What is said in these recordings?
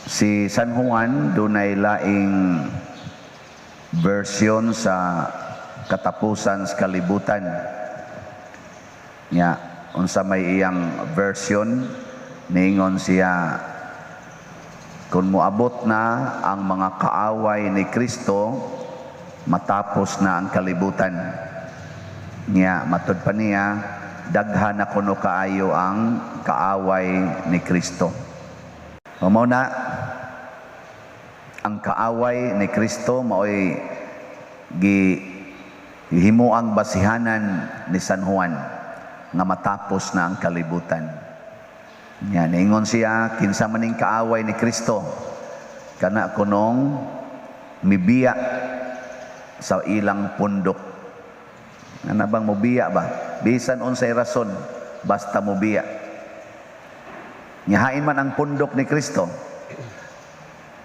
Si San Juan dunay laing version sa katapusan sa kalibutan. Nya unsa may iyang version, niingon siya kung moabot na ang mga kaaway ni Kristo, matapos na ang kalibutan. Nya matud pa niya, daghan na kuno kaayo ang kaaway ni Kristo. Mao na ang kaaway ni Kristo maoy gi himuang basihanan ni San Juan nga matapos na ang kalibutan. Nya niingon siya, kinsa man ning kaaway ni Kristo? Kana kunong mibiya sa ilang pundok. Ana bang mobiya ba? Bisan unsay rason, basta mobiya. Nya hain man ang pundok ni Kristo?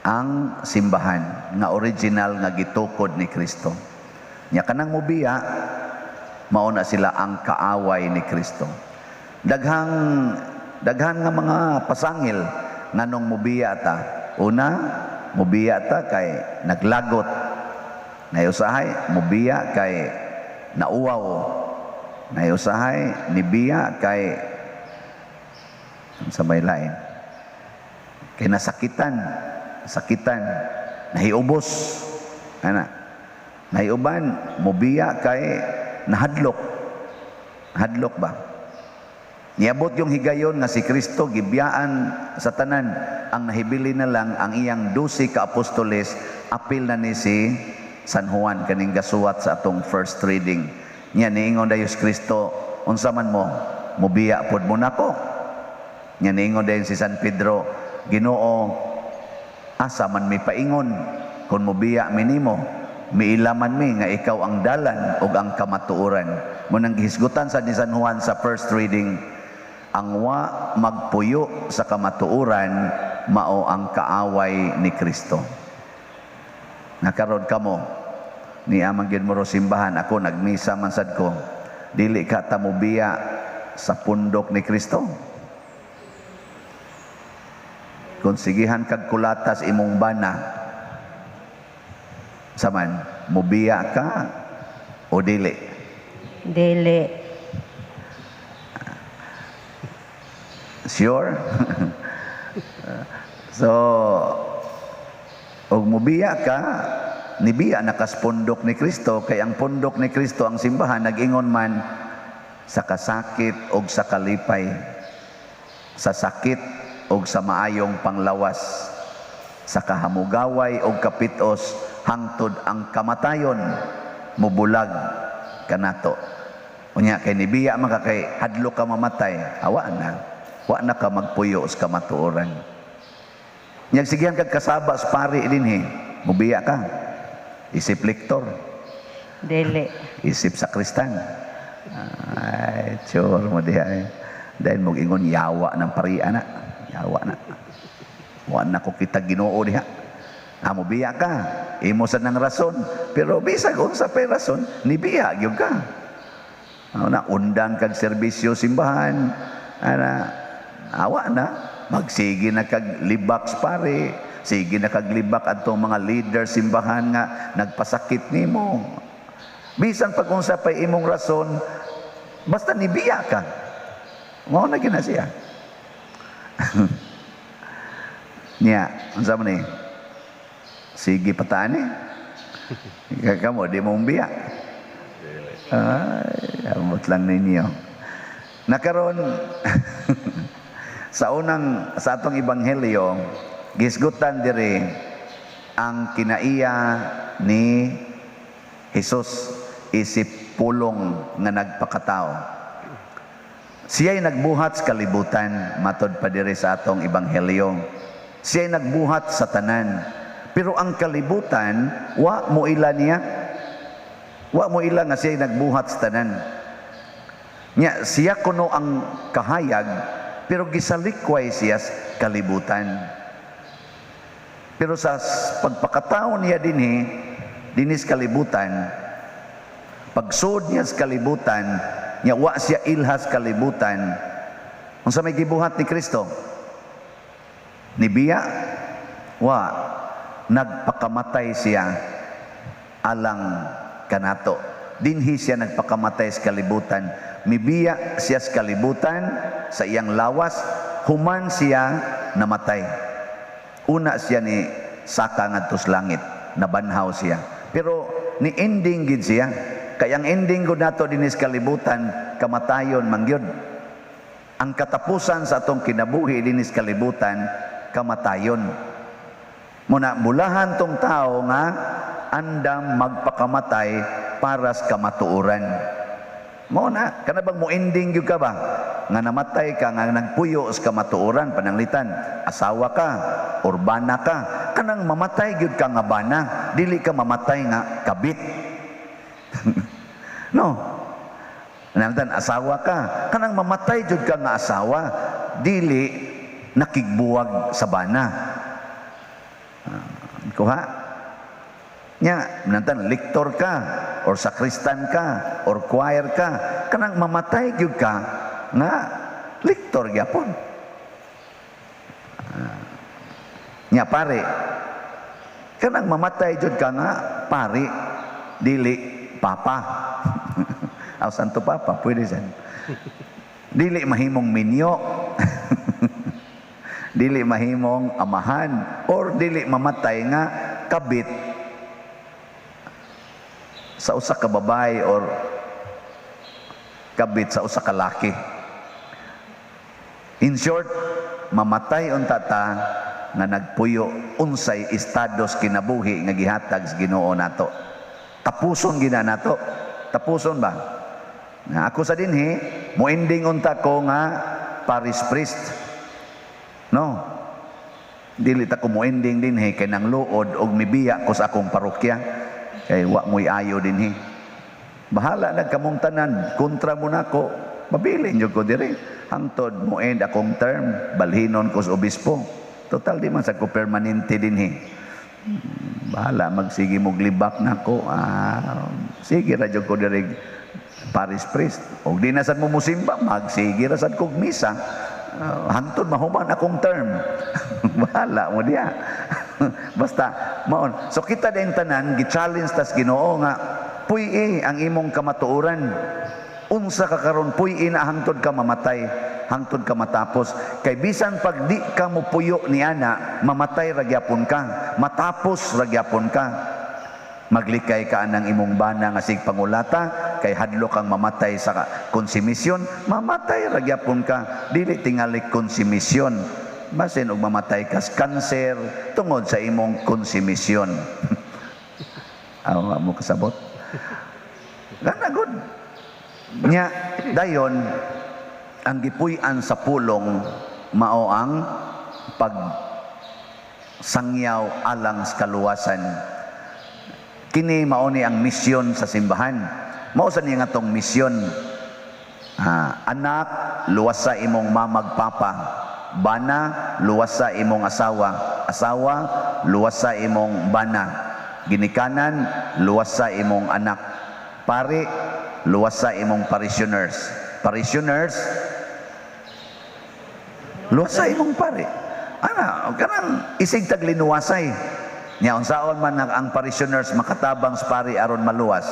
Ang simbahan nga original nga gitukod ni Kristo. Nya kanang mobiya, mao na sila ang kaaway ni Kristo. Daghang daghan nga mga pasangil nganong mobiya ta. Una, mobiya ta kay naglagot. Nay usahay mobiya kay nauwaw. Nay usahay nibiya kay sa may lain. Kay nasakitan, sakitan, nahiubos. Ana. Nahiuban, mobiya kay nahadlok. Hadlok ba? Niabot yung higayon nga si Kristo gibiyaan sa tanan. Ang nahibili na lang ang iyang 12 ka apostoles, apil na ni si San Juan kaning gasuwat sa atong first reading. Nya niingon dayon si Kristo, "Unsa man mo, mobiya pod mo nako?" Nya niingon dayon si San Pedro, "Ginoo, asa man mi paingon kung mobiya mi nimo? Miila man mi nga ikaw ang dalan ug ang kamatuoran." Mao nang gihisgutan sa ni San Juan sa first reading, ang wa magpuyo sa kamatuoran mao ang kaaway ni Kristo. Nakaron kamo ni amang gyud mo ro simbahan, ako nagmisa man sad ko, dili ka ta mobiya sa pundok ni Kristo? Kung sigihan kag kulatas imong bana, saman mobiya ka o dili? Dili. Sure? So, og mobiya ka, nibiya na kas pundok ni Kristo, kay ang pundok ni Kristo ang simbahan, nag-ingon man sa kasakit og sa kalipay, sa sakit og sa maayong panglawas, sa kahamugaway og kapitos, hangtod ang kamatayon mubulag kanato. Unya kay nibiya man ka kay hadlok ka mamatay, awa na. Wa na ka magpuyo sa kamatuoran. Nya sigihan kag kasaba sa pari dinhi, mubiya ka. Isip lektor, Dili. Isip sakristan. Ay, sure mo diha eh. Dahil mo ingon yawa ng pari ana. Yawa na. Wa na ko kita Ginoo diha. Ah, mobiya ka. Imo sa nang rason. Pero bisag unsa pay rason, nibiya gyud ka. Ano na, undang kag serbisyo simbahan. Ana, awa na. Magsige na kag libak sa pare. Sige na kag libak adtong mga leader simbahan nga nagpasakit nimo. Bisan pag unsa pay imong rason, basta nibiya ka. Mao na gina siya. Niya, unsa man ni? Sige pataan eh. Kamo, di mo biya. Ay, amot lang ninyo. Nakaron sa unang sa atong ebanghelyo, gisgutan diri ang kinaiya ni Jesus isip pulong nga nagpakatao. Siya'y nagbuhat sa kalibutan, matod pa diri sa atong ebanghelyo. Siya'y nagbuhat sa tanan. Pero ang kalibutan, wa mo ila niya. Wa mo ila nga siya'y nagbuhat sa tanan. Nya, siya kuno ang kahayag, pero gisalikway siya sa kalibutan. Pero sa pagpakatao niya dinhi, dinis kalibutan, pagsud niya sa kalibutan, niya wa siya ilhas kalibutan. Unsa may gibuhat ni Kristo? Nibiya Wa, nagpakamatay siya alang kanato. Dinhi siya nagpakamatay sa kalibutan. Mibiya siya sa kalibutan sa iyang lawas, human siya namatay. Una siya ni saka ngadto sa langit, nabanhaw siya. Pero ni ending gid siya. Kay ang ending gud nato dinhi sa kalibutan, kamatayon man gyud. Ang katapusan sa atong kinabuhi dinhi sa kalibutan, kamatayon. Muna bulahan tong tao nga andam magpakamatay para sa kamatuoran. Mao na, kana bang mo ending gyud ka ba? Nga namatay ka nga nagpuyo sa kamatuoran, pananglitan, asawa ka, or bana ka, kanang mamatay gyud ka nga bana, dili ka mamatay nga kabit. No. Pananglitan, asawa ka, kanang mamatay jud ka nga asawa, dili nakigbuwag sa bana. Kuha? Nya, pananglitan, lektor ka, or sakristan ka, or choir ka, kanang mamatay gyud ka nga lektor gyapon. Nya pare, kanang mamatay jud ka nga pare, dili papa. Aw, Santo Papa, pwede san. Dili mahimong minyo. Dili mahimong amahan or dili mamatay nga kabit sa usa ka babae or kabit sa usa ka laki. In short, mamatay unta ta nga nagpuyo unsay estados kinabuhi nga gihatag sa Ginoo nato. Tapuson gina nato. Tapuson ba? Na ako sa dinhi, mo ending unta ko nga parish priest. No. Dili ta ko mo ending dinhi kay nang luod og mibiya ko sa akong parokya kay wa mo'y ayo dinhi. Bahala na kamong tanan, kontra mo nako, mabilin jud ko diri. Hangtod mo end akong term, balhinon ko sa obispo. Total di man sa ko permanente dinhi. Bahala magsige mo glibak nako. Sige ra jud ko diri parish priest. Og di na sad mo musimba, magsige ra sad kog misa. Hangtod mahuman akong term. Bahala mo diya. Basta maon. So kita din tanan gi-challenge tas Ginoo nga puy-i ang imong kamatuoran. Unsa ka karon, puy-i na hangtod ka mamatay, hangtod ka matapos. Kay bisan pag di ka mopuyo ni ana, mamatay ra gyapon ka, matapos ra gyapon ka. Maglikay ka anang imong bana nga sig pangulata kay hadlok kang mamatay sa konsumisyon, mamatay ra gyapon ka, dili tingali konsumisyon. Basin og mamatay ka sa kanser tungod sa imong konsumisyon. Awa mo kasabot. Gana good. Nya dayon ang gipuy-an sa pulong mao ang pag sangyaw alang sa kaluwasan. Kini mao ni ang misyon sa simbahan. Mao sa niya nga tong misyon. Anak, luwas sa imong mamag papa. Bana, luwas sa imong asawa. Asawa, luwas sa imong bana. Ginikanan, luwas sa imong anak. Pari, luwas sa imong parishioners. Parishioners, luwas sa imong pari. Ana, kanang isig taglinuwasay. Nya unsaon man ang parishioners makatabang sa pari aron maluwas?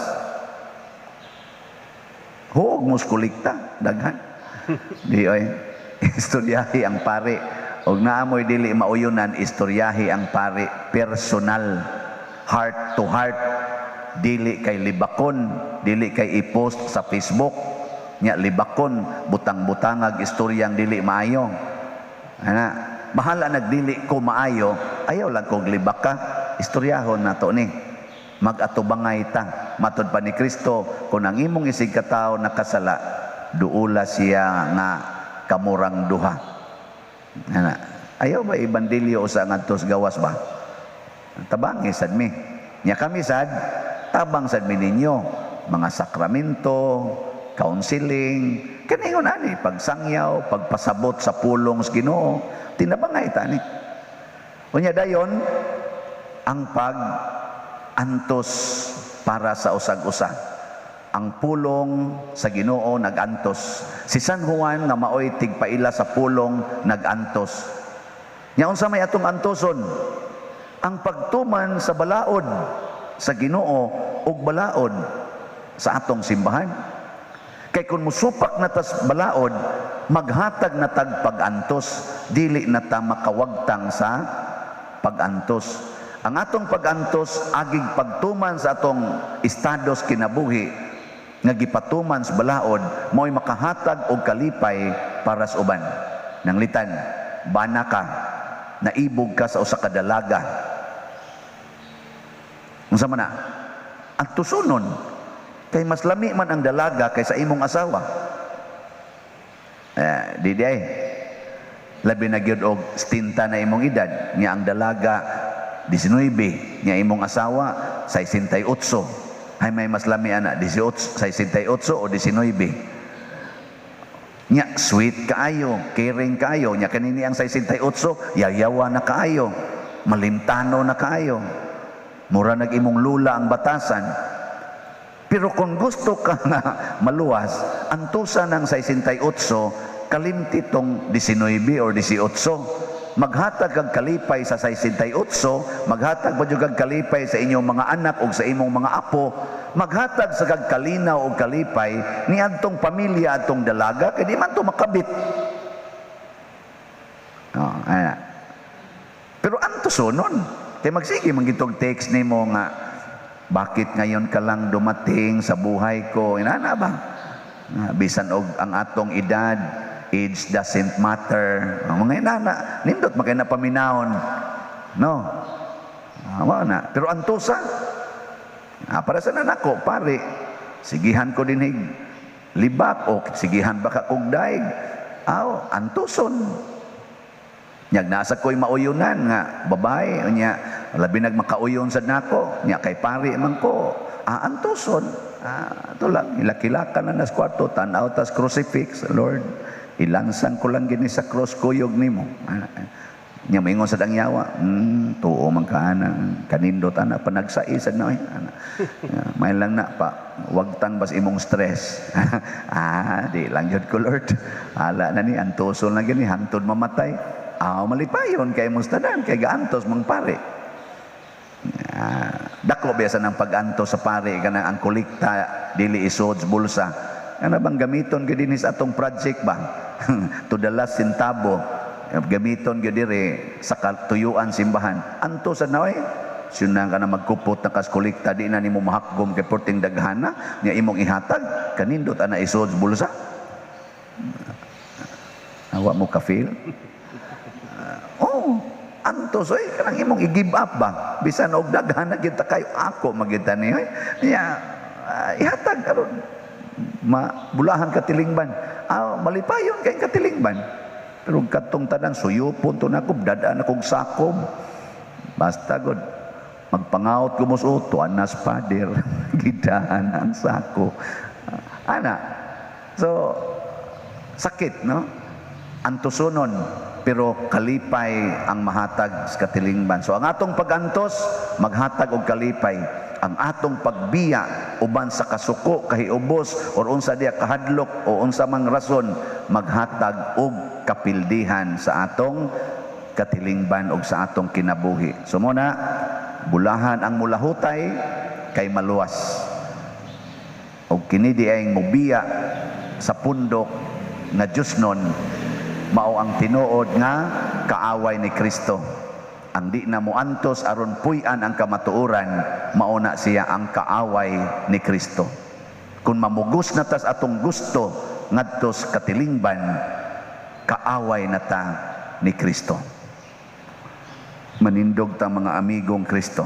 Huog muskulikta, daghan. Di oy, istoryahi ang pari. Og naamoy dili mauyunan, istoryahi ang pari personal, heart to heart. Dili kay libakon, dili kay i-post sa Facebook. Nya libakon, butang-butangag istoryang dili maayo. Ana, bahala nagdili ko maayo, ayaw lang kog libak ka, istoryahon nato ni. Mag-atubangay ta. Matod pa ni Kristo, kung ang imong isig katawo nakasala, duula siya nga kamurang duha. Ana, ayaw ba ibandilyo usa ngadto sa gawas ba? Tabangi sad mi. Nya kami sad, tabang sad mi ninyo mga sakramento, counseling, kaningon ani pagsangyaw, pagpasabot sa pulong sa Ginoo, tinabangay ta ni. Unya dayon ang pag antos para sa usag-usa. Ang pulong sa Ginoo nagantos. Si San Juan nga maoy tigpaila sa pulong nagantos. Nya unsa may atong antoson? Ang pagtuman sa balaod sa Ginoo ug balaod sa atong simbahan. Kay kung musupak na tas balaod, maghatag na tag pag-antos, dili na ta makawagtang sa pag-antos. Ang atong pag-antos agig pagtuman sa atong estados kinabuhi nga gipatuman sa balaod, mo'y makahatag og kalipay para sa uban. Nanglitan, bana ka, naibog ka sa usa ka dalaga. Unsa man na? Ang tusunon, kay mas lami man ang dalaga kaysa imong asawa. Eh, di di ay. Labi na gyud og 70 na imong edad, nya ang dalaga 19, nya imong asawa 68. Ay, may mas lami ana, 18, 68 o 19? Nya sweet kaayo, caring kaayo, nya kanini ang 68, yayawa na kaayo, malimtano na kaayo. Mura nag imong lula ang batasan. Pero kung gusto ka nga maluwas, antusa ng 68, kalimti tong 19 or 18. Maghatag kag kalipay sa 68, maghatag pa jud kag kalipay sa inyong mga anak o sa imong mga apo, maghatag sa kag kalinaw og kalipay ni adtong pamilya atong dalaga kay di man to makabit. Oh, ana. Pero antusonon, kay magsige man gitog text nimo nga, "Bakit ngayon ka lang dumating sa buhay ko?" Inana ba? Nga, bisan og ang atong edad, age doesn't matter. Ang mga inana, nindot makay na paminawon. No? Ah, wa na. Pero antusa, para sa nako, pare, sigihan ko dinhig libak o sigihan ba ka kog daig? Aw, antuson. Nyag nasa ko'y mauyunan nga babae, nya labi nag makauyon sad nako, nya kay pari man ko, antuson. Ah, ito lang, ilakilakan na nas kwarto, tanaw tas crucifix, "Lord, ilansan ko lang gini sa cross kuyog nimo." Ah, nya maingon sa ang yawa, tuo man ka ana, kanindot ana, panagsai sad na, oy. Ana. May lang na pa, wagtang bas imong stress. "Ah, di lang jud ko, Lord. Ala na ni, antuson lang gini, hantod mamatay." Ah, malipayon kay imong tanan, kay gaantos mang pare. Ah, dako biasa ng pag-antos sa pare kanang ang kolekta dili isod sa bulsa. Kana bang gamiton gyud dinhi sa atong project ba? To the last centavo gamiton gyud dire sa katuyuan simbahan. Antos sa na oy. Siyun ka na magkupot na kas kolekta, di na nimo mahakgom kay perting daghana nya imong ihatag, kanindot ana isod sa bulsa. Awa mo ka feel? Oh, antos oy, kanang imong i-give up ba? Bisan og daghan na kita kayo, ako magita ni oy. Nya ihatag karon mabulahan katilingban. Ah, malipayon kay katilingban. Pero katong tanan suyupon to nako, dadaan akong sakob. Basta god magpangaot ko mo tuan nas pader gidahan ang sako. Ana. So sakit, no? Antusonon, pero kalipay ang mahatag sa katilingban. So ang atong pagantos maghatag og kalipay. Ang atong pagbiya uban sa kasuko, kahiubos or unsa diya kahadlok o unsa mang rason, maghatag og kapildihan sa atong katilingban og sa atong kinabuhi. So mo na bulahan ang mulahutay kay maluwas. Og kini di ay mobiya sa pundok nga Diyosnon, mao ang tinuod nga kaaway ni Kristo. Ang di na moantos aron puy-an ang kamatuoran, mao na siya ang kaaway ni Kristo. Kung mamugos na tas atong gusto ngadto sa katilingban, kaaway na ta ni Kristo. Manindog ta, mga amigong Kristo.